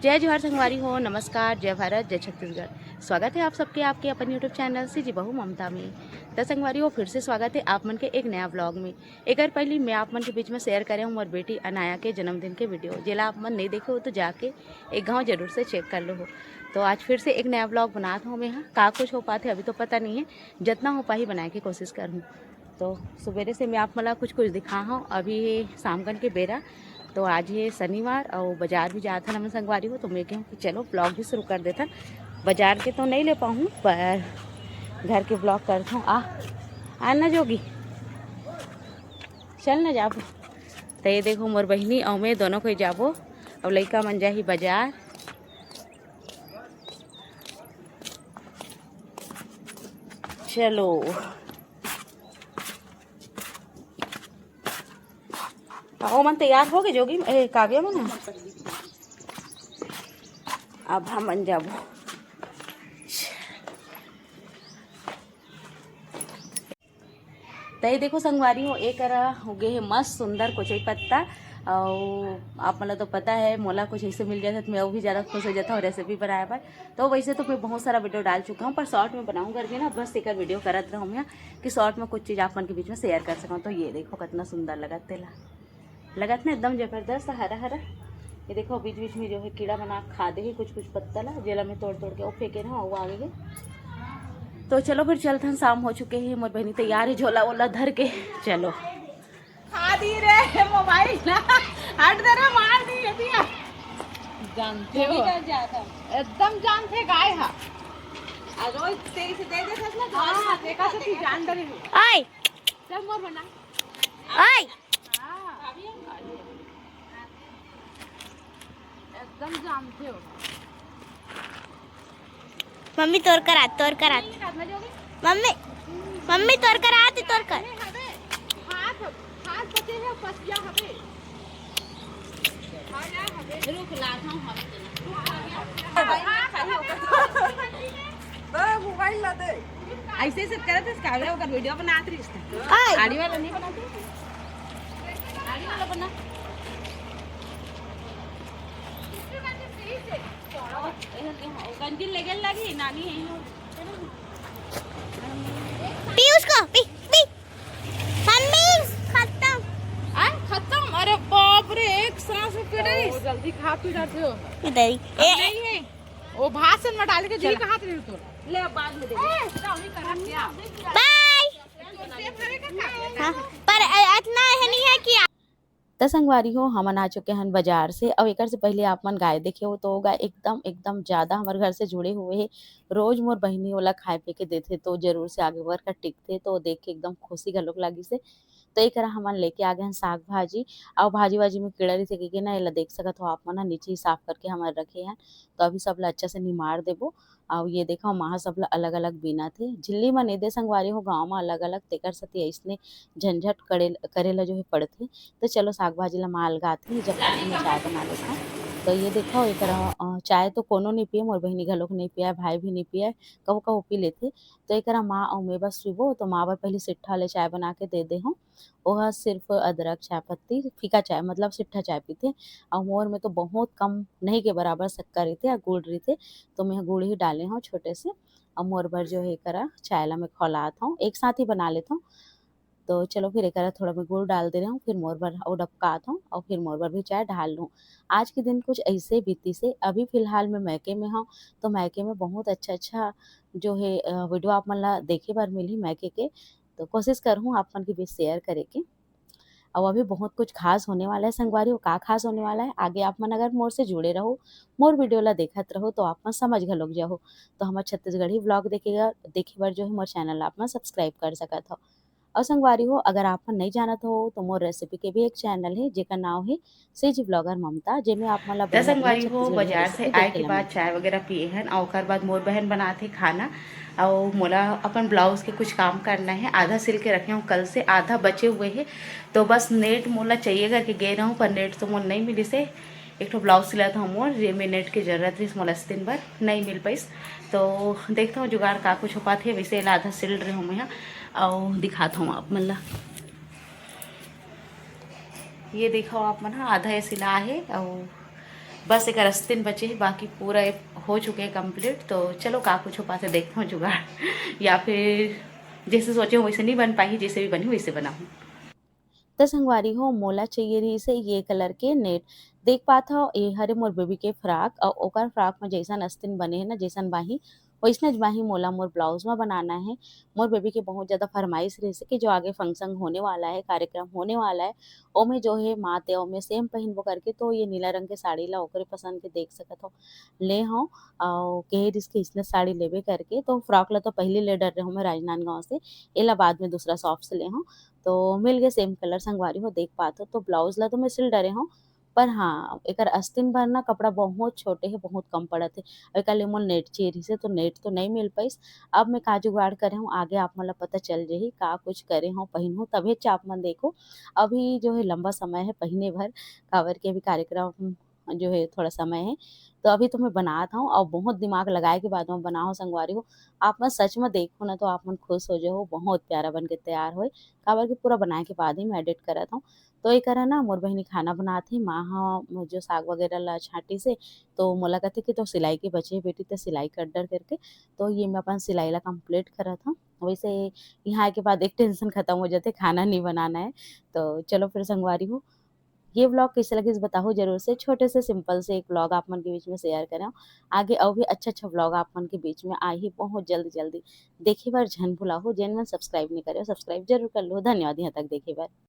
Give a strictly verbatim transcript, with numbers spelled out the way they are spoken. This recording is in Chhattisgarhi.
जय जोहार संगवारी हो, नमस्कार, जय भारत, जय छत्तीसगढ़। स्वागत है आप सबके आपके अपन YouTube चैनल से जी बहू ममता में। त संगवारी हो, फिर से स्वागत है आप मन के एक नया व्लॉग में। एकर पहली मैं आप मन के बीच में शेयर करे हूँ मोर बेटी अनाया के जन्मदिन के वीडियो, जेला आप मन नहीं देखे हो तो जाके एक घाव जरूर से चेक कर लो हो। तो आज फिर से एक नया व्लॉग बनात हूँ मैं। हाँ, का कुछ हो पाते अभी तो पता नहीं है, जितना हो पाही बनाए के कोशिश करहूँ। तो सुबेरे से मैं आप मन ला कुछ कुछ दिखा हूँ। अभी हे शाम कन के बेरा, तो आज हे शनिवार अउ बाजार भी जात हन हमन संगवारी हो, तो मैं कहूँ कि चलो व्लॉग भी शुरू कर देथन। बाजार के तो नहीं ले पाहूँ, पर घर के व्लॉग करत हूँ। आ, आ ना जोगी, चल ना जाबो। तो ये देखो मोर बहिनी अउ मैं दोनों कोई जाबो, अउ लइका मन जाही बाजार। चलो, ओ मन तैयार हो गए जोगी, ए, काव्या मन। अब हमन जाबो। त ये देखो संगवारी हो, ए करा हो गए है मस्त सुंदर कोचई पत्ता। अउ आप मन ला तो पता है, मोला कुछ ऐसे मिल जाता तो मैं अउ भी ज़्यादा खुश हो जाता हूँ रेसिपी बनाए बर। तो वैसे तो मैं बहुत सारा वीडियो डाल चुका हूँ, पर शॉर्ट में बनाऊँ करके ना, बस एकर वीडियो करत रहूँ मैं कि शॉर्ट में कुछ चीज़ आप मन के बीच में शेयर कर सकूँ। तो ये देखो कितना सुंदर लगत तेला, लगत ना एकदम जबरदस्त हरा हरा। ये देखो बीच बीच में जो है कीड़ा मन खा दे है कुछ कुछ पत्ता ला, जेला मैं तोड़ तोड़ के वो फेंके रहूँ, वो आ गई है। तो चलो फिर चलथन, शाम हो चुके हैं, मोर बहनी तैयार है झोला वोला धर के। चलो। खा दी रे मोबाइल ना, हट दे रे, मार दी ये दिया। जानते हो, एकदम जानते गाय हा। आ रोज तेईस दे दे सच में, हाँ, देखा सच जान डरे हो। ओए। चल मोर बना। ओए। हाँ। एकदम जानते हो। मम्मी तोर कर आ, तोर कर आ। मम्मी, मम्मी तोर कर आ, तू तोर कर। हाथ, हाथ बचे है, पसिया हवे। रुक, लात हूँ, हवे देना। तो मोबाइल ला दे। ऐसे ऐसे करत है, काव्या ओकर वीडियो बनात रहिस। ओए। आड़ी वाला नहीं बनाते? आड़ी वाला बना। गंजी लेगेल लगी, नानी है। पी उसको, पी, पी। मम्मी, खत्म। आ, खत्म? अरे बाप रे, एक सांस में पी रही। ओ, जल्दी खा, पी जाते हो। इधर ही। अब ए, नहीं है। वो भाषण में डाल के जी चला। कहाँ पे तोरा? ले, अब बाद में दे दे। बाय। हाँ, पर अ-, इतना है नहीं है कि त संगवारी हो, हमन आ चुके हन बाजार से। अउ एकर से पहले आप मन गाय देखे हो, तो वो गाय एकदम, एकदम ज़्यादा हमर घर से जुड़े हुए हे। रोज मोर बहिनी ओला खाए पी के देथे, तो जरूर से आगे बर का टिकथे, तो देख के एकदम खुशी घलोक लागिस हे। तो एकरा हमन लेके आ गए हन साग भाजी, अउ भाजी वाजी में कीड़ा रहिथे कहिके ना, एला देख सकत हो आप मन ह, नीचे ही साफ करके हमन रखे हन। तो अभी सब ला अच्छा से निमार देबो। अउ ये देखो, माँ ह सब ला अलग-अलग बीनत हे। झिल्ली म नइ दे संगवारी हो, गाँव म अलग-अलग, तेकर सेती अइसने झंझट करे, करे ला जो हे पड़थे। तो चलो, साग भाजी ला माँ अलगात हे, जब तक मैं चाय बना लेथव। तो ये देखो, एकरा, अ, चाय तो कोनो नइ पिए, मोर बहिनी घलोक नइ पिए, भाई भी नइ पिए, कभू-कभू पी लेथे। तो एकरा माँ अउ मैं बस पीबो, तो माँ बर पहली सिट्ठा ले चाय बना के दे दे हूँ। ओह सिर्फ अदरक, चाय पत्ती, फीका चाय, मतलब सिट्ठा चाय पीथे। अउ मोर में तो बहुत कम, नहीं के बराबर शक्कर रहिथे या गुड़ रहिथे, तो मैं गुड़ ही डाले हूँ छोटे से। अउ मोर बर जो है एकरा चाय ला मैं खौलात हूँ, एक साथ ही बना लेत हूँ। तो चलो फिर एकरा थोड़ा मैं गुड़ डाल दे रहे हूँ, फिर मोर बर अउ डबकात हूँ अउ फिर मोर बर भी चाय ढाल लूँ। आज के दिन कुछ ऐसे बीतिस हे। अभी फिलहाल मैं मायके में हूँ, तो मायके में बहुत अच्छा-अच्छा जो है, अ, वीडियो आप मन ला देखे बर मिलही मायके के। तो कोशिश करहूँ आप मन के बीच शेयर करे के। अउ अभी बहुत कुछ खास होने वाला है संगवारी हो। का खास होने वाला है, आगे आप मन अगर मोर से जुड़े रहो, मोर वीडियो ला देखत रहो, तो आप मन समझ घलोक जाहो। तो हमर छत्तीसगढ़ी व्लॉग देखे बर, देखे बर जो है मोर चैनल ला आप मन सब्सक्राइब कर सकत हो। अउ संगवारी हो, अगर आप मन नइ जानत हो, तो मोर रेसिपी के भी एक चैनल हे, जेकर नाव हे सेजी व्लॉगर ममता, जेमे आप मन ला त बढ़िया संगवारी बढ़िया हो, छत्तीसगढ़ी बाजार से रेसिपी आए देखे के ला बाद मिलही। चाय वगैरह पिए हन, अउ ओकर बाद मोर बहन बनात हे खाना, अउ मोला अपन ब्लाउज के कुछ काम करना हे। आधा सिल के रखे हूँ कल से, आधा बचे हुए हे, तो बस नेट मोला चाहिए करके गए रहूँ, पर नेट तो मोला नइ मिलिस हे। एक ठो ब्लाउज सिलत हूँ मोर, जेमे नेट के जरूरत रहिस मोला, इस दिन भर नइ मिल पाइस। तो देखत हूँ जुगाड़ का कुछ हो पाथे। वैसे एला आधा सिल रहे हूँ मैं ह, अउ दिखात हूँ आप मन ला। ये देखो आप मन ह, आधा ये सिला हे अउ बस एक अस्तिन बचे हे, बाकी पूरा ये हो चुके हे कंप्लीट। तो चलो, का कुछ हो पाथे, देखता हूँ जुगाड़ या फिर जैसे सोचे हूँ वैसे नहीं बन पाही, जैसे भी बनी वैसे बनाऊँ। त संगवारी हो, मोला चाहिए रहिस हे ये कलर के नेट। देख पात हव, ये हरे मोर बेबी के फ्रॉक, अउ ओकर फ्रॉक में जैसन अस्तिन बने हे ना, जैसन बाही, वैसने ज बाही मोला मोर ब्लाउज में बनाना है। मोर बेबी के बहुत ज़्यादा फरमाइश रहिस हे कि जो आगे फंक्शन होने वाला है, कार्यक्रम होने वाला है, ओमे जो है माँ ते ओमे सेम पहिनबो करके, तो ये नीला रंग के साड़ी ला ओकरे पसंद के देख सकत हो, ले हव। अउ कहे रहिस कि इसने साड़ी लेबे करके, तो फ्रॉक ला तो पहले ले डर रहे हूँ मैं राजनांदगांव से, एला बाद में दूसरा शॉप से ले हव। तो मिल गए सेम कलर संगवारी हो, देख पात हो। तो ब्लाउज ला तो मैं सिल डरे हूँ, पर हाँ, एकर अस्तिन बर ना कपड़ा बहुत छोटे हे, बहुत कम पड़त हे। अउ एकर ले मोर नेट चाहिए रहिस हे, तो नेट तो नहीं मिल पाइस। अब मैं का जुगाड़ करे हूँ, आगे आप मन ला पता चल जाही, का कुछ करे हूँ, पहिनहूँ, तभे च आप मन देखो। अभी जो है लंबा समय है पहिने भर, काबर के अभी कार्यक्रम जो है थोड़ा समय है, तो अभी तो मैं बनात हूँ, अउ बहुत दिमाग लगाए के बाद में बनाहूँ संगवारी हो। आप मन सच में देखो ना, तो आप मन खुश हो जाओ, बहुत प्यारा बन के तैयार होए, काबर के पूरा बनाए के बाद ही मैं एडिट करत हूँ। तो ये करा ना, मोर बहिनी खाना बनात हे, माँ ह जो साग वगैरह ला छांटिस हे, तो मोला कथे कि तो सिलाई के बचे हे बेटी, तो सिलाई कर डर करके, तो ये मैं अपन सिलाई ला कंप्लीट करत हूँ। वैसे यहाँ आए के बाद एक टेंशन खत्म हो जाथे, खाना नहीं बनाना है। तो चलो फिर संगवारी हो, ये व्लॉग कैसे लगिस बताओ जरूर से। छोटे से सिंपल से एक व्लॉग आप मन के बीच में शेयर करें। आगे अउ भी अच्छा अच्छा व्लॉग आप मन के बीच में आही बहुत जल्दी जल्दी। देखे बर झन भुलाहू, जेन मन सब्सक्राइब नहीं करे, सब्सक्राइब जरूर कर लो। धन्यवाद यहाँ तक देखे बर।